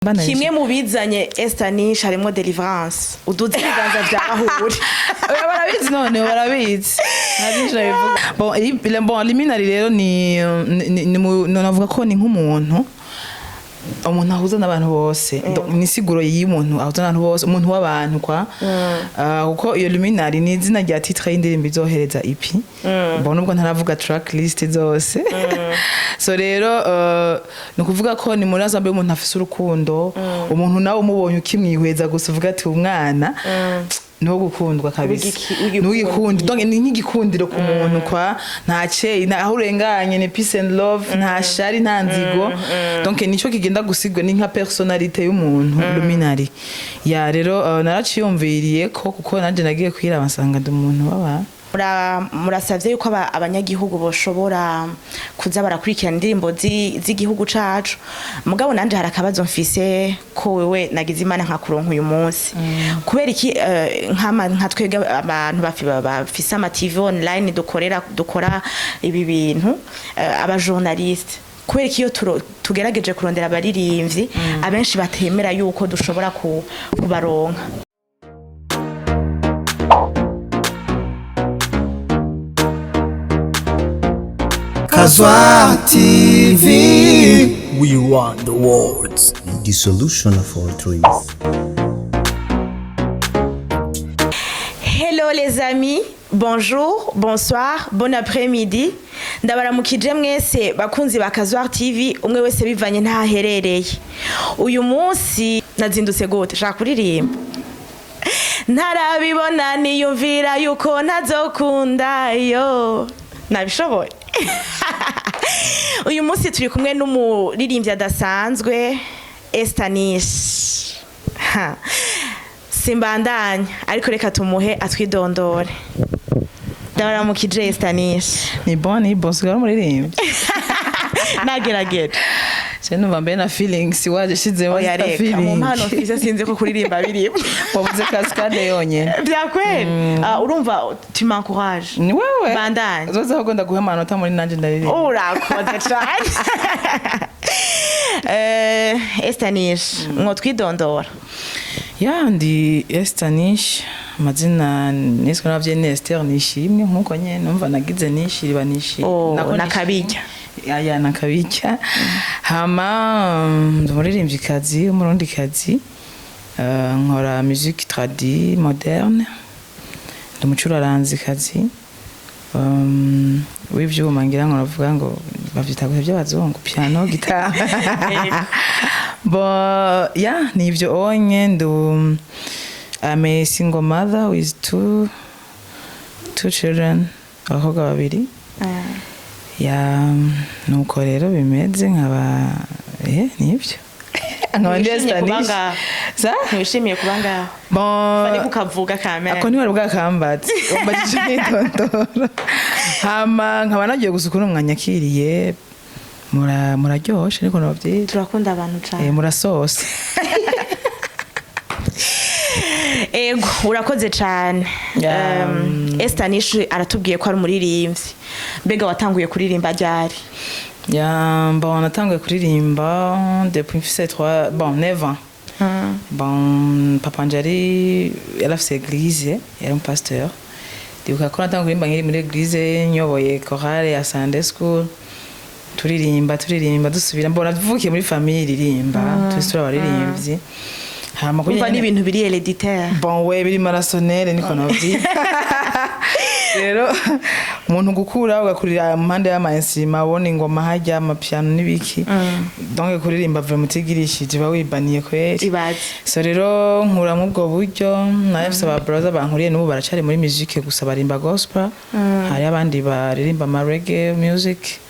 Bana. Kimwe mu bizanye Esther Nish harimo deliverance, uduze ibiganza byahure. Oya, barabizi, none barabizi, nta byinshi nabivuga. Bon, bon, Luminary rero ni navuga ko ni nk'umuntu, umuntu ahuza n'abantu bose. Donc, ni isiguro y'umuntu ahuza n'abantu bose, umuntu w'abantu kwa. Ah, kuko iyo Luminary ni izina rya titre y'indirimbo izohereza EP. Bon, nubwo ntaravuga track list zose. So rero ni ukuvuga ko ni muri ensemble y'umuntu afise urukundo, umuntu nawe umubonye ukimwihweza gusa uvuga ati umwana niwo gukundwa kabisa. W'igikundiro. Niwo. Donc ni nk'igikundiro ku muntu kwa, nta cye aho urenganye ni peace and love, nta shari, nta nzigo. Donc nico kigenda gusigwa, ni nka personnalité y'umuntu, Luminary. Ya rero naraciyumviriye ko kuko nanje nagiye kwiraba nsanga ndi umuntu w'abantu. Murasavye yuko abanyagihugu boshobora kuza barakurikirana indirimbo z'igihugu cacu. Mugabo nanje hari akabazo mfise, ko wewe nagize Imana nkakuronka uyu munsi. Kubera iki nka twebwe abantu bafise ama TV online, dukorera, dukora ibi bintu, aba journaliste, kubera iki iyo tugerageje kurondera abaririmbyi abenshi batemera yuko dushobora kubaronka? Kazwa TV. We want the world. The solution of all dreams. Hello les amis, bonjour, bonsoir, bon après-midi. Ndabaramukije mwese bakunzi ba Kazwar TV, umwe wese bivanye ntaherereye. Uyu munsi nazindutse gute? Shaka kuririmba. Ntarabibona niyumvira yuko ntazokunda yo. Nabishoboye. Uyu munsi turi kumwe n'umuririmbyi adasanzwe, Esther Nish. Ha. Simbandanya, ariko reka tumuhe atwidondore. Ndabaramukije, Esther Nish. Ni bon, ni bon, sigara umuririmbyi. Nagerageje. Je numva mbe na feelings waje shizemo. Oya, reka, mu mpano mfise sinzi ko kuririmba birimo. Wabuze cascade yonyene. Bya kweli. Ah, urumva tu m'encourages. Ni wewe. Bandanye. Uzoza ahubwo ndaguha amanota muri nanje ndaririmba. Urakoze cyane. Esther Nish, mwo twidondora? Ya, ndi Esther Nish, amazina niswe n'abavyeyi ni Esther Nishimwe, nkuko nyene numva nagize Nish riba Nishi. Oh, Nako na Nishimwe. Kabirya. Ya, na Kabirya. Hama ndi umuririmvyikazi w'umurundikazi. Nkora musique tradi moderne, ndi umucuraranzikazi w'ivyuma, ngira ngo navuga ngo bavyita gute by'abazungu, piano, guitare. Bon, ya, nivyo onye ndu I'm a single mother with two children, abakobwa babiri. Ya, nuko rero bimeze, nkaba nivyo, nkaba ndi Wishimye Esther kuba Nish. ngaho? Sa? Ntiwishimiye kuba ngaho? Bon, ariko ukavuga kamere. Ako ntiwari bwakambatse, umbajije imyitondoro. Hama nkaba nagiye gusukura umwanyakiriye, muraryoshe ariko nabavyita. Turakunda abantu cyane. Murasose. Ego, urakoze cyane. Ya. Esther Nish aratubwiye ko ari umuririmbyi. Mbega watanguye kuririmba ryari? Ya, bon, natanguye kuririmba depuis mfise 3, bon, 9 ans. Bon, papa wanje yari afise église, yari umupasteur. Ndibuka ko natanguye kuririmba nkiri muri église, nyoboye chorale ya Sunday school, turirimba, turirimba, dusubira. Mbona navukiye muri famille iririmba, twese turi abaririmbyi. Hama Umva, n'ibintu biri héréditaire. Bon, we biri marasonere niko navyita. Rero umuntu gukura ugakurira mu mpande y'ama ubona ingoma harya, amapiano n'ibiki, donc kuririmba vraiment utigirishije uba wibaniye kweri. Ibaze. So rero nkura muri ubwo buryo. Nawe mfise aba brother bankuriye, n'ubu baracari muri musique, gusa barimba gospel, hari abandi baririmba ama reggae music.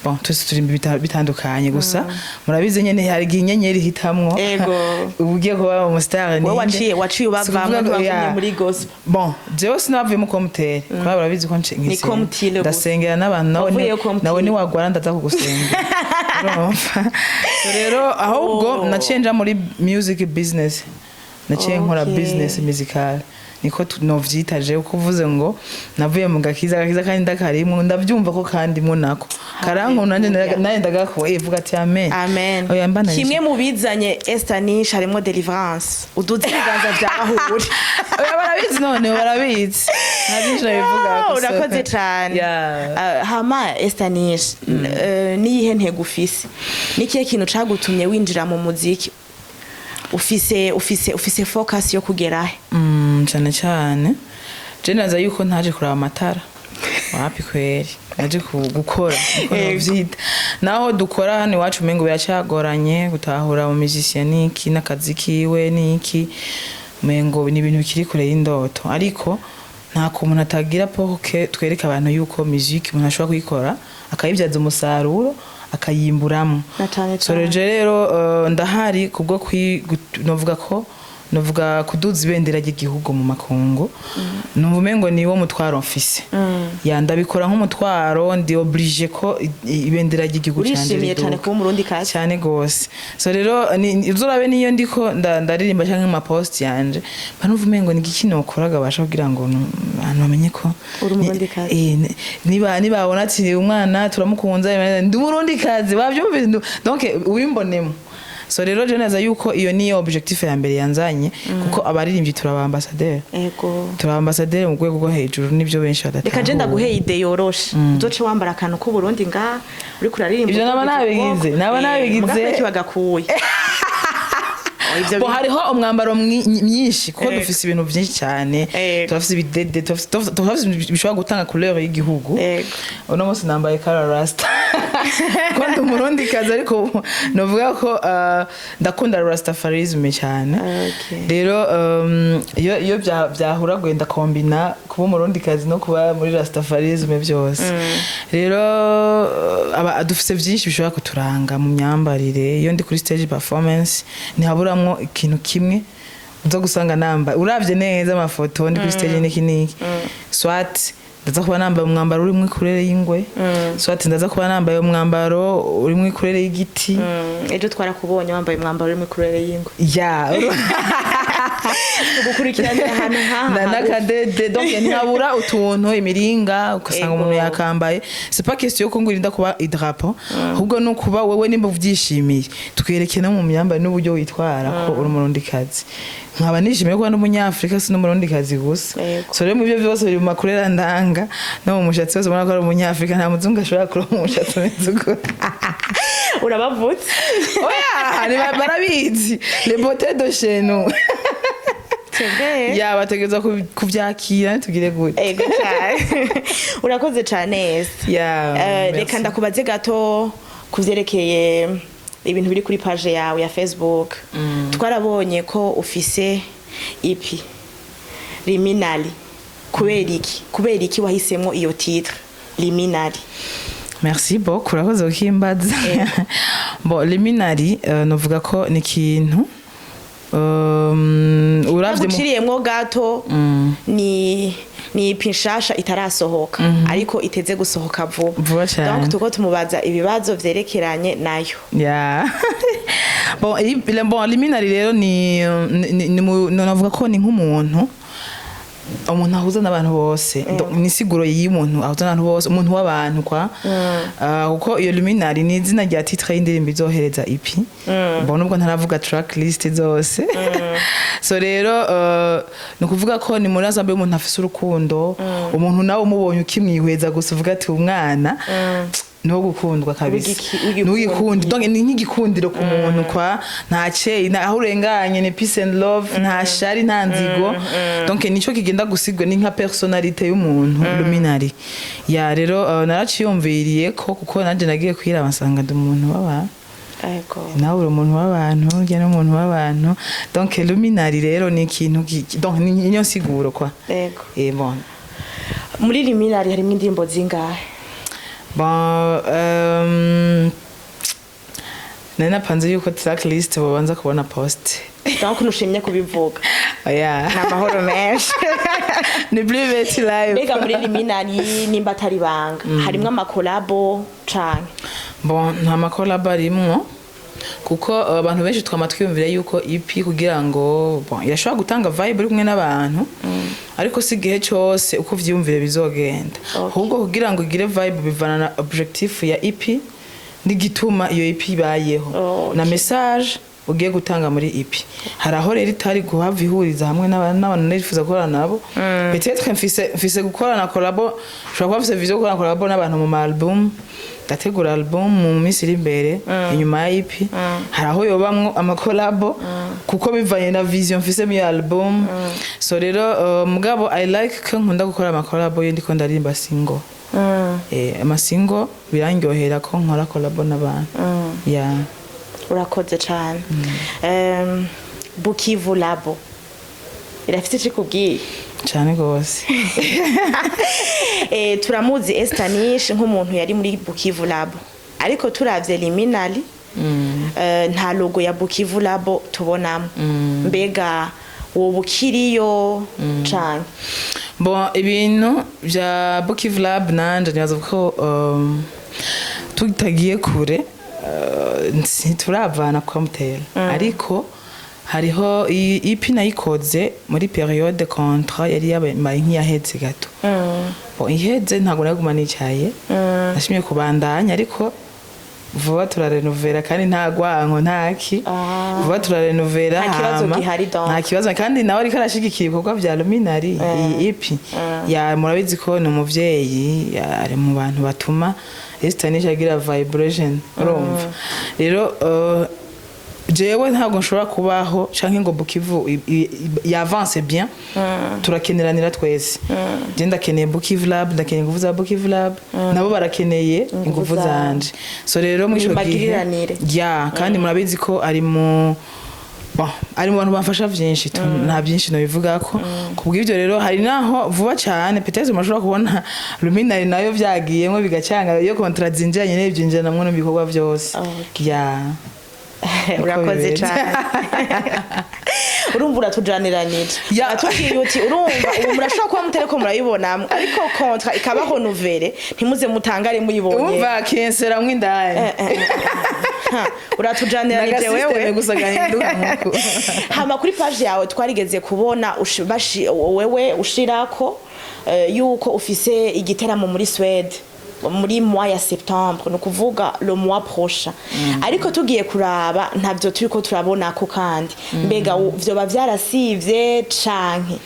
Bon, twese turimba bitandukanye, gusa murabizi nyene hari igihe inyenyeri ihitamwo. Ego. Uba ugiye kuba umustar. Wowe waciye ubavamwo, ntiwagumye muri gospel. Bon, jewe sinavuyemo komutere kubera barabizi ko Ni komutile gusa. Ndasengera n'abantu nawe Wavuyeyo komutile. Nawe niwagwara ndaza kugusengera, urumva? So rero ahubwo naciye nja muri music business, naciye nkora business musical. Niko novyita jewe, kuko uvuze ngo navuye mu gakiza, agakiza kandi ndakarimwo, ndavyumva ko kandi mwo nako karankunda nanje. Hallelujah. Nanje ndagakuye, vuga ati amen. Amen. Oya, mbana. Kimwe mu bizanye Esther Nish harimo deliverance. Uduze ibiganza byawe. Oya, barabizi, none barabizi, nta byinshi nabivuga. Oh, urakoze cyane. Yeah. Hama Esther Nish, niyihe ntego ufise? Nikihe kintu cagutumye winjira mu muziki? Ufise focus yo kugerahe? Cyane cyane je naza yuko ntaje kuraba amatara, wapi kweri, naje gukora, niko novyita. Naho dukora hano iwacu umengo biracyagoranye gutahura mu musicien niki n'akazi kiwe niki, umengo ni ibintu bikiri kure y'indoto, ariko nta kuntu atagira poke twereka abantu yuko musique umuntu ashobora kuyikora akayibyaza umusaruro, akayimburamo. Na cane. So cane. rero ndahari kubwo novuga ko novuga kuduza ibendera ry'igihugu mu makungu. Numva umengo niwo mutwaro mfise, ya, ndabikora nk'umutwaro, ndi obligé ko ibendera ry'igihugu canje Urishimiye cyane riduga. kuba Umurundi kazi. Cyane gose. So rero uzorabe niyo ndiko ndaririmba canke mu mapost yanje, mba numva umengo ni igiki nokoraga basha kugira ngo abantu bamenye ko Uri Umurundikazi. Niba nibabona ati umwana turamukunze, ndi Umurundikazi, bavyumvise, donc ubimbonemo. So rero je neza yuko iyo niyo objectif ya mbere yanzanye, kuko abaririmbyi turaba ambassadeur. Turaba ambassadeur mu rwego rwo hejuru, nibyo benshi badatahura. Reka je ndaguhe idée yoroshe: uzoce wambara akantu k'Uburundi ngaha uriko uraririmba. Ivyo naba nabigize, naba nabigize. Mugakwiye bagakuye. Oh, ivyo Bo, hariho umwambaro myinshi kuko dufise ibintu byinshi cyane. Turafise ibidede, turafise ibintu bishobora gutanga couleur y'igihugu. Uno munsi nambaye color rasta ko ndi Umurundi kazi, ariko novuga ko ndakunda rastafarisme cyane. Rero iyo byahura gwenda kombina kuba Umurundi kazi no kuba muri rastafarisme byose. Rero dufise byinshi bishobora kuturanga mu myambarire. Iyo ndi kuri stage performance ntihaburamwo ikintu kimwe uza gusanga nambaye. Uravye neza amafoto ndi kuri stage n'iki n'iki, soit ndaza kuba nambaye umwambaro urimwo icouleur y'ingwe, soit ndaza kuba nambaye umwambaro urimwo icouleur y'igiti. Ejo twarakubonye wambaye umwambaro uri muri couleur y'ingwe. Ya. Tugukurikiranira ahantu nk'aha hagufi. N'akadede, donc ntihabura utuntu, imiringa, ugasanga umuntu yakambaye. C'est pas question ko ngo urinda kuba idrapo, ahubwo no kuba wewe nimba uvyishimiye, twereke no mu myambarire n'uburyo witwara ko uri Umurundikazi. Nkaba nishimiye kuba n'Umunyafrika, si n'Umurundikazi gusa. So rero mu byo byose biri mu macouleur ndanga, no mu mushatsi wose ubona ko ari Umunyafrika. Nta muzungu ashobora kuba mu mushatsi umeze uko. Urabavutse. Oya, barabizi, les beautés de chez nous. C'est vrai. Ya, bategerezwa kuvyakira, tugire gute? Ego cyane, urakoze cyane Esther. Ya, merci. Reka ndakubaze gato ku vyerekeye ibintu biri kuri page yawe ya Facebook. Twarabonye ko ufise EP Liminali. Kubera iki wahisemwo iyo titre Liminali? Merci beaucoup, urakoze kukimbaza. Bon, liminari, novuga ko ni ikintu uravye Naguciriyemwo gato, ni EP nshasha itarasohoka ariko iteze gusohoka vuba. Vuba cane. Donc tuko tumubaza ibibazo vyerekeranye nayo. Ya, bon, bon, liminari rero ni navuga ko ni nk'umuntu, umuntu ahuza n'abantu bose. Donc, ni isiguro y'umuntu ahuza n'abantu bose, umuntu w'abantu kwa. Kuko iyo luminari ni izina rya titre y'indirimbo izohereza EP. Bon, nubwo ntaravuga track list zose. So rero ni ukuvuga ko ni muri ensemble y'umuntu afise urukundo, umuntu nawe umubonye ukimwihweza gusa uvuga ati umwana niwo gukundwa kabisa. W'igikundiro. N'uw'igikundi, donc ni nk'igikundiro ku muntu kwa, nta cye aho urenganye ni peace and love, nta shari, nta nzigo. Donc nico kigenda gusigwa, ni nka personnalité y'umuntu luminari. Ya, rero naraciyumviriye ko kuko nanje nagiye kwiraba nsanga ndi umuntu w'abantu. Nawe uri umuntu w'abantu, urya n'umuntu w'abantu. Donc luminari rero ni ikintu donc ni niyo nsiguro kwa. Bon. Muri Liminari harimo indirimbo zingahe? Bon, nari napanze yuko track list babanza kubona post. Donc nushimye kubivuga. Oya. Ni amahoro menshi. Ni private live. Mbega muri Liminari, nimba atari banga, harimwo amacollabo canke? Bon, nta macollabo arimwo. Kuko abantu benshi twama twiyumvira yuko EP kugira ngo, bon, irashobora gutanga vibe uri kumwe n'abantu, ariko si igihe cyose uko uvyiyumvire bizogenda. Ahubwo kugira ngo igire vibe bivana na objectif ya EP n'igituma iyo EP ibayeho na message ugiye gutanga muri EP. Hari aho rero itari guhava ihuriza hamwe n'abantu nifuza gukorana nabo. Peut-être mfise gukorana collabo, ushobora kuba mfise vision yo gukorana collabo n'abantu mu ma album. Ndategura album mu minsi iri imbere inyuma ya EP. Hari aho yobamwo amakolabo kuko bivanye na vision mfise muri iyo album. So rero mugabo I like ko nkunda gukora amakolabo iyo ndiko ndaririmba single. Amasingle birandyohera ko nkora collabo n'abantu, yeah. Urakoze cyane. Bukivu Labo irafite icyo ikubwiye? Cyane rwose. Turamuzi Estanish nk'umuntu yari muri Bukivu Labo, ariko turavye Liminali, nta logo ya Bukivu Labo tubonamo. Mbega woba ukiriyo canke? Bon, ibintu bya Bukivu Lab nanje nibaza ko tutagiye kure, ntituravana kwamutera, ariko hariho iyi EP nayikoze muri période contrat yari yabaye nk'iyaheze gato. Bon, iheze ntabwo naguma nicaye, nashimye kubandanya, ariko vuba turarenovera kandi nta gwanko ntaki, vuba turarenovera. Nta kibazo Hama, gihari donc. Nta kibazo, kandi nawe ariko arashigikira ibikorwa vya Luminari. Iyi EP ya murabizi ko ni umuvyeyi, ari mu bantu batuma Estanish agira vibration. Urumva rero, jewe ntabwo nshobora kubaho canke ngo Bukivu yavance bien. Turakeneranira twese. Je ndakeneye Bukivu Lab, ndakeneye inguvu za Bukivu Lab, nabo barakeneye inguvu zanje. So rero muri ico gihe Nimagiriranire. Ya, kandi murabizi ko ari mu, bon, ari mu bantu bamfasha vyinshi nta byinshi nobivuga ko. Kubw'ivyo rero hari naho vuba cyane peut-être mushobora kubona Luminari nayo vyagiyemwo bigacanga iyo contrat zinjiranye n'ivyinjiranamwo no mu bikorwa vyose. Ya. Niko Urakoze bimeze. cyane. Urumva uratujaniranije. Atubwiye uti urumva ubu murashobora kuba mutariko murayibonamwo, ariko contrat ikabaho nouvelle, ntimuze mutangare muyibonye. Umva kenseramwo indani. Ha, uratujaniranije N'agasysteme wewe. gusa gahinduka nkuko. Hama kuri page yawe twarigeze kubona wewe ushirako yuko ufise igiteramo muri Suède muri mois ya septembre, ni ukuvuga le mois prochain, ariko tugiye kuraba ntavyo turiko turabonako. Kandi mbega vyoba vyarasivye canke?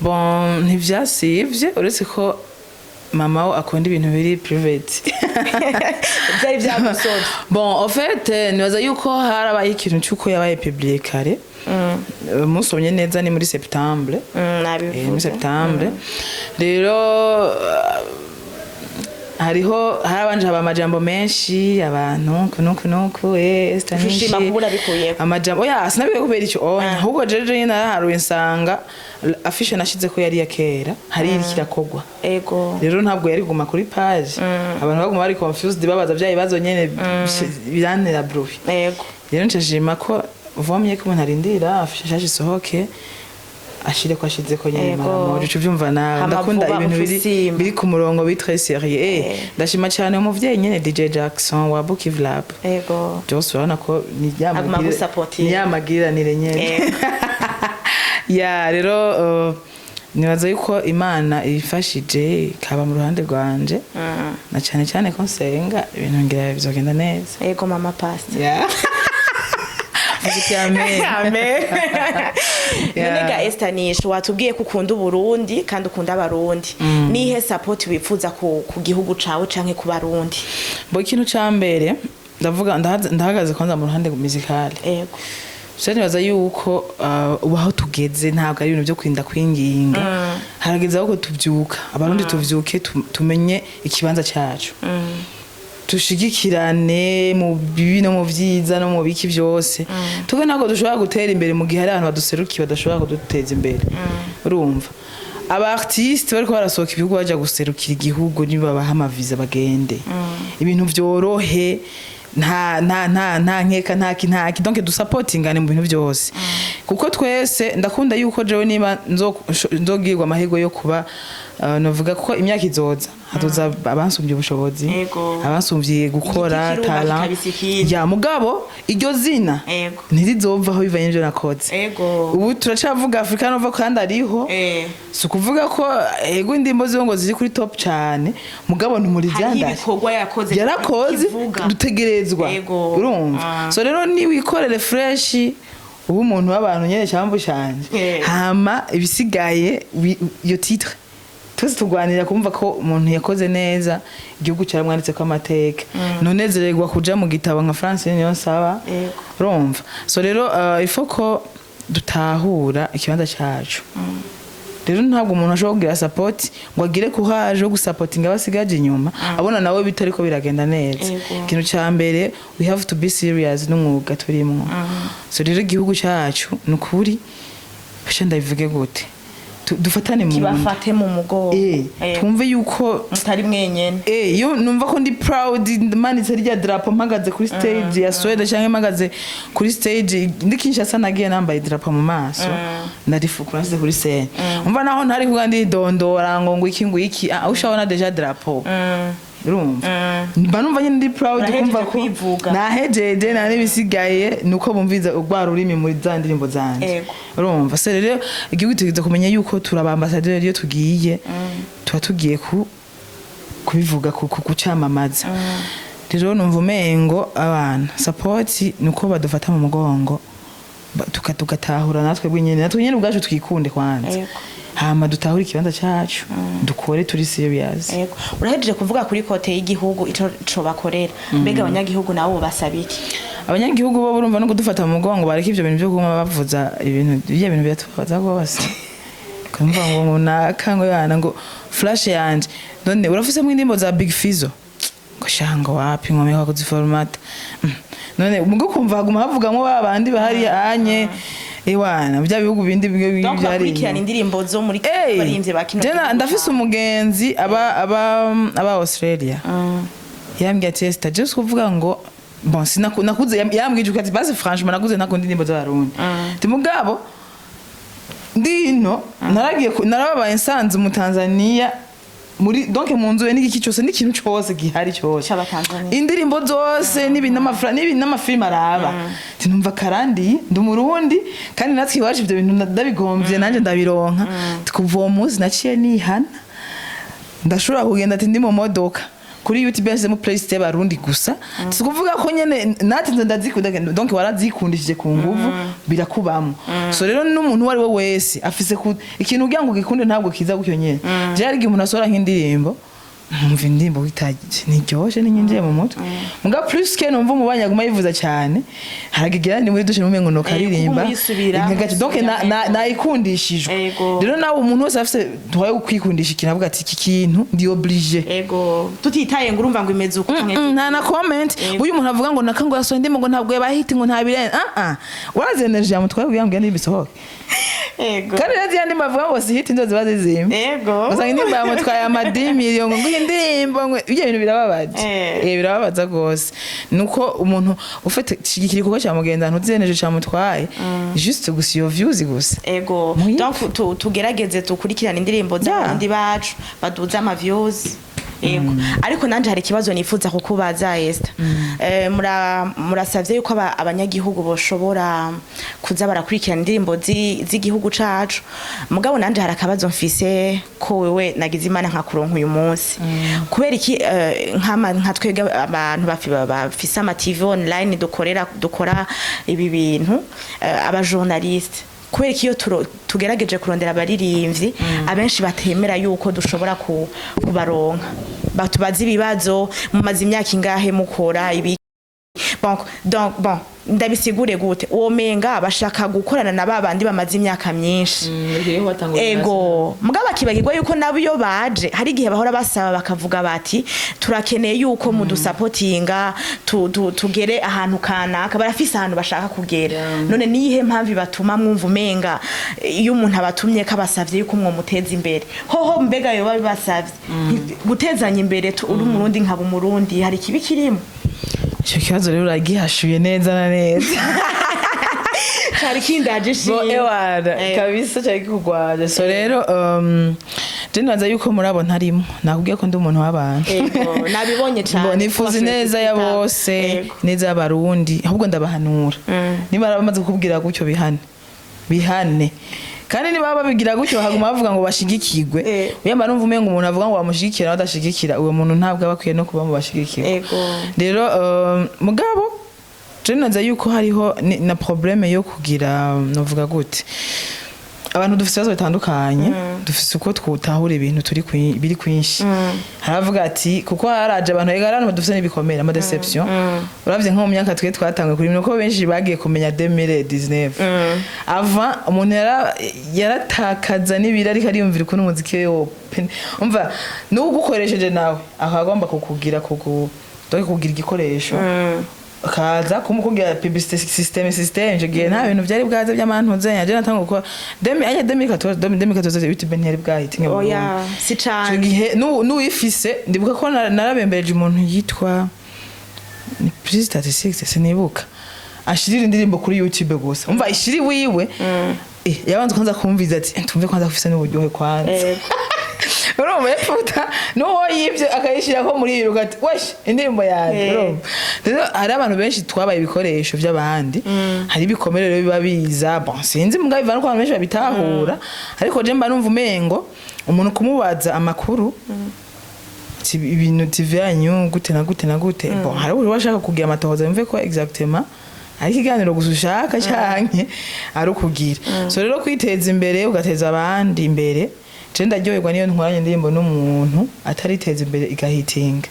Bon, ntivyasivye, uretse ko mama we akunda ibintu biri private. Vyari vyagusovye? Bon, en fait, nibaza yuko harabaye ikintu cy'uko yabaye publié kare. Musomye neza ni muri septembre. Nabivuze. Muri septembre rero, hariho harabanje haba amajambo menshi, abantu kunuku nuku Esther. Ushima kubura bikuyeko. Amajambo oya, sinabiye kubera icyo oya, ahubwo jeje nyine naraharuye nsanga affiche nashize ko yari ya kera, hari iriko irakogwa. Rero ntabwo yari kuguma kuri page, abantu baguma bari confused babaza bya bibazo nyene, birantera bruit. Rero nshashima ko vomye ko umuntu arindira affiche nshasha isohoke, ashire ko ashize ko nyene. Mara uca uvyumva nawe. Hama Ndakunda vuba ibintu biri ufusimba. biri ku murongo, biri très sérieux. Ndashima cyane umuvyeyi nyene DJ Jackson wa Bukivu Lab. Byose urabona ko ni ya Aguma agusapotinga. ni ya magiranire nyene. Ya, rero nibaza yuko Imana ifashije ikaba mu ruhande rwanje na cyane cyane ko nsenga, ibintu ngira bizogenda neza. Ego, mama pastor. Ya. Vuga uti amen. Amen. Yeah. None ga Estanish, watubwiye ko ukunda Uburundi kandi ukunda Abarundi. Nihe support wifuza ku gihugu cawe canke ku Barundi? Bo, ikintu ca mbere ndavuga, ndahagaze kwanza mu ruhande musicale. So nibaza yuko ubu aho tugeze ntabwo ari ibintu byo kwirinda kwinginga. Harageze aho tubyuka, Abarundi tuvyuke, tumenye ikibanza cyacu, dushigikirane mu bibi no mu vyiza no mu biki byose. Tuge ntabwo dushobora gutera imbere mu gihe hari abantu baduserukiye badashobora kuduteza imbere. Urumva aba artiste bariko barasohoka ibihugu baja guserukira igihugu, nibabaha amaviza bagende, ibintu vyorohe, nta nkeka, nta ki nta ki. Donc dusapotingane mu bintu byose, kuko twese ndakunda yuko jewe niba nzogirwa amahirwe yo kuba Novuga ko imyaka izoza, hazoza abansumvye ubushobozi, abansumvye gukora, Igiti kiruma, talent. kikabisa ikindi. Ya, mugabo iryo zina ntirizovaho bivanye n'ivyo nakoze. Ubu turacavuga Africa Nova kandi ariho. Si ukuvuga ko ego indirimbo ziwe ngo ziri kuri top cyane, mugabo ntimuri Hariho vyandari ibikorwa yakoze yarakoze kivuga. Dutegerezwa. Urumva? So rero niwikorere fresh, uba umuntu w'abantu nyene, cyambu canje. Hama ibisigaye iyo titre twese turwanira kumva ko umuntu yakoze neza, igihugu cyaramwanditse ko amateka, nonezererwa kuja mu gitabo nka Francine Niyonsaba. Urumva? So rero ifo ko dutahura ikibanza cacu. Rero ntabwo umuntu ashobora kugira support ngo agire courage yo gusapotinga abasigaje inyuma, abona nawe bitariko biragenda neza. Ikintu ca mbere, we have to be serious n'umwuga turimwo. So rero igihugu cyacu, ni ukuri basha, ndabivuge gute? Dufatane mu nda. Kibafate mu mugongo. Twumve yuko mutari mwenyene. Iyo numva ko ndi proud manitse rya drapo, mpagaze kuri stage ya Swede cyangwa mpagaze kuri stage ndi Kinshasa, nagiye nambaye drapo mu maso, ndarifukura nsize kuri scène. Umva, naho ntari kuvuga ndidondora ngo iki ngo iki, ah, ushabona déjà drapo. Urumva, mba numva nyine ndi proud Urahejeje kumva ko kwivuga. nahejeje, nta n'ibisigaye nuko bumviza urwa rurimi muri za ndirimbo zanje. Urumva se? Rero igihugu tugize kumenya yuko turi abambasaderi. Iyo tugiye, tuba tugiye ku kubivuga, kucamamaza. Rero numva umengo abantu support ni uko badufata mu mugongo, tugatahura natwe bwenyene, natwe nyene ubwacu twikunde kwanza. Hama dutahure ikibanza cacu, dukore turi serious. Yego. Urahejeje kuvuga kuri côté y'igihugu ico co bakorera. Mbega abanyagihugu nabo basaba iki? Abanyagihugu bo burumva no kudufata mu mugongo, bareka ivyo bintu vyo kuguma bavuza ibintu, ibyo bintu biratubabaza rwose, kumva ngo naka ngo yana ngo flash yanje none urafisemo indirimbo za Big Fizzo, ngo shango wapi, nkomeka kuziformata. None mugo kumva haguma havugamwo ba bandi bahari anye ewana bya bihugu bindi bimwe Donc byari bakurikirana indirimbo zo muri Hey, baririmbyi ba kino jena gihugu. Ndafise umugenzi aba Australia, yambwiye ati: "Esther, just kuvuga ngo bon, sinakuze." Yambwiye ati: "Basi franchement, nakuze ntakunda indirimbo z'Abarundi." Ati: "Mugabo ndino naragiye narababaye nsanze Umutanzania muri donc mu nzu ye n'igiki cyose n'ikintu cyose gihari cyose C'Abatanzania. indirimbo zose n'ibintu n'ibintu n'amafilime araba." Ati: "Numva karandi ndi Umurundi, kandi natwe iwacu ibyo bintu ndabigomvye nanjye ndabironka." Ati: "Kuva uwo munsi naciye nihana, ndashobora kugenda," ati, "ndi mu modoka, kuri YouTube yashyizemo playlist y'Abarundi gusa." Si ukuvuga ko nyene natinze ndazikunda, donc warazikundishije ku nguvu, birakubamo. So rero n'umuntu uwo ari we wese afise ikintu kugira ngo ugikunde, ntabwo kiza gutyo nyene. Je hari igihe umuntu asohora nk'indirimbo, nkumva indirimbo ntiryoshe, ntinyinjiye mu mutwe, muga plus que numva umubanyi aguma yivuza cyane, haragigira ni muri douche numengo nokaririmba. Kuba uyisubira, donc nayikundishijwe. Rero nawe umuntu wese afise droit yo kwikundisha ikintu, avuga ati: "Iki kintu ndi obligé." Ego, tutitaye ngo urumva ngo imeze uko canke Nta na comment. Uyu muntu avuga ngo naka ngo yasohoye indirimbo ngo ntabwo yabahiti, ngo nta birenze, ah ah, urazi energy yamutwaye kugira ngo iyo ndirimbo isohoke. Kandi rero ziriya ndirimbo bavuga ngo si hit, nizo ziba zizimba. Usanga indirimbo yamutwaye amadimiliyo, ngo nguhe indirimbo, ngo ibyo bintu birababaje. Birababaza rwose. Nuko umuntu ufite shigikira igikorwa cya mugenzi, ntuzi energy cyamutwaye juste gusa iyo views gusa. Donc tugerageze dukurikirane indirimbo z'Abarundi bacu, baduze ama views. Ego, ariko nanje hari ikibazo nifuza kukubaza, Esther. Murasavye yuko abanyagihugu boshobora kuza barakurikirana indirimbo z'igihugu cacu, mugabo nanje hari akabazo mfise ko wewe nagize Imana nkakuronka uyu munsi. Kubera iki nka twebwe abantu bafise ama TV online, dukorera, dukora ibi bintu, aba journaliste, kubera ko iyo tugerageje kurondera abaririmbyi, abenshi batemera yuko dushobora kubaronka, batubaza ibibazo: "Mumaze imyaka ingahe mukora ibi?" Bon, donc bon, ndabisigure gute? Uwo menga bashaka gukorana na babandi bamaze imyaka myinshi. Ego, mugabo bakibagirwa yuko nabo iyo baje hari igihe bahora basaba, bakavuga bati: "Turakeneye yuko mudusapotinga tugere ahantu kanaka." Barafise ahantu bashaka kugera. None niyihe mpamvu ibatuma mwumva umenga iyo umuntu abatumye ko abasavye yuko mwomuteza imbere, hoho mbega yoba bibasavye gutezanya imbere, uri Umurundi nkaba Umurundi, hari ikibi kirimo? Icyo kibazo rero uragihashuye neza na neza. Cari kindaje Bo ishinga. Ewana, kabisa cyari kikugwaje. So rero Je nibaza yuko muri abo ntarimo. Nakubwiye ko ndi umuntu w'abantu. Ego, nabibonye cane. Bo, nifuza ineza ya bose, ineza y'Abarundi. Ahubwo ndabahanura, niba bamaze kukubwira gutyo, bihane, bihane. Kandi niba babigira gutyo, haguma bavuga ngo bashigikirwe, uyamba numva umenga umuntu avuga ngo bamushigikira nawe adashigikira, uwo muntu ntabwo aba akwiye no kuba mu bashigikirwa. Rero mugabo je nibaza yuko hariho na problème yo kugira, novuga gute, abantu dufite ibibazo bitandukanye, dufite uko twutahura ibintu turi biri kwinshi. Haravuga ati kuko haraje abantu, ega abantu dufite n'ibikomere, ama déception. Uravye nko mu myaka twe twatanguye kuri, nuko benshi bagiye kumenya 2019. Avant umuntu yaratakaza n'ibiri, ariko ariyumvira ukuntu umuziki we umva n'ugukoresheje nawe akagomba kukugira kugu donc kugira igikoresho, akaza kumukubwira publicité, système. Ico gihe nta bintu vyari bwaze by'amantuze. Yaje natanga gukora demi aya 2014, 2014 YouTube ntiyari bwahite nge mu Oya, Burundi. si Ico cane. gihe n'uwifise, ndibuka ko narabembereje umuntu yitwa ni Plus 36, sinibuka, ashirira indirimbo kuri YouTube gusa. Umva, ishiri wiwe, yabanza kwanza kumviza ati: "Tumve kwanza kufise n'uburyohe kwanza." Urumva eputa n'uwo yibye akayishyirako muri yiruka ati: "Wesh, indirimbo yanjye." Urumva rero hari abantu benshi twabaye ibikoresho by'abandi. Hari ibikomere rero biba biza. Bon, sinzi, mugabo bivana uko abantu benshi babitahura, ariko je mba numva umengo umuntu kumubaza amakuru ati ibintu TV yanyu gute na gute na gute. Bon, hari uwo ashaka kugira amatohoza, yumve ko exactement ari ikiganiro gusa ushaka canke ari ukugira. So rero kwiteza imbere ugateza abandi imbere, je ndaryoherwa niyo ntwaranye indirimbo n'umuntu atariteza imbere igahitinga.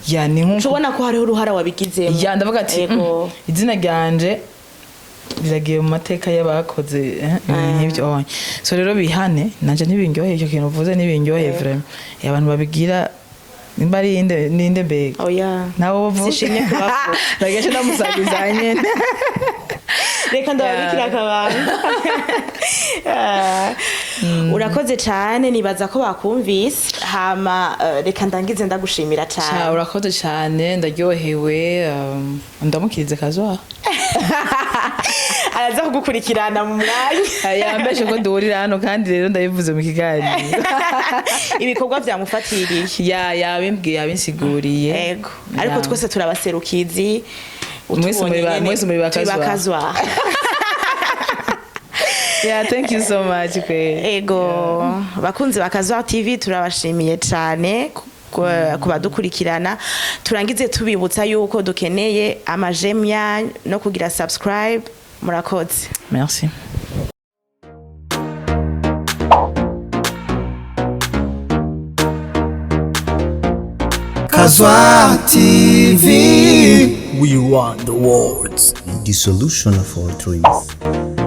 Ya, ni nkuko Ubona ko hariho uruhara wabigizemo. Ya, ndavuga ati: "Izina ryanje riragiye mu mateka y'abakoze ibintu nk'ibyo." Onye so rero bihane, nanje ntibindyoheye. Icyo kintu uvuze ntibindyoheye vraiment. Abantu babigira nimba ari inde ninde mbega? Oya. Nabo bavuga. Sishimye kubavuga. Ndageshe ndamusagiza nyene. Reka ndababikira akabanga. Urakoze cyane, nibaza ko bakumvise. Hama reka ndangize ndagushimira cyane. Urakoze cyane, ndaryohewe. Ndamukirize kazwa. Araza kugukurikirana mu mwanya. Yambeshe ko duhurira hano, kandi rero ndabivuze mu kiganiro. Ibikorwa byamufatiriye. Ya, yabimbwiye, yabinsiguriye. Ego, ariko twese turabaserukizi. Mwese mwese muri turi bakazwa. Bakazwa. Yeah, thank you so much kwe. Ego, bakunzi bakazwa TV, turabashimiye cyane ku badukurikirana. Turangize tubibutsa yuko dukeneye ama j'aime yanyu no kugira subscribe. Murakoze. Merci. Kazwa TV. We want the world. The solution of all dreams.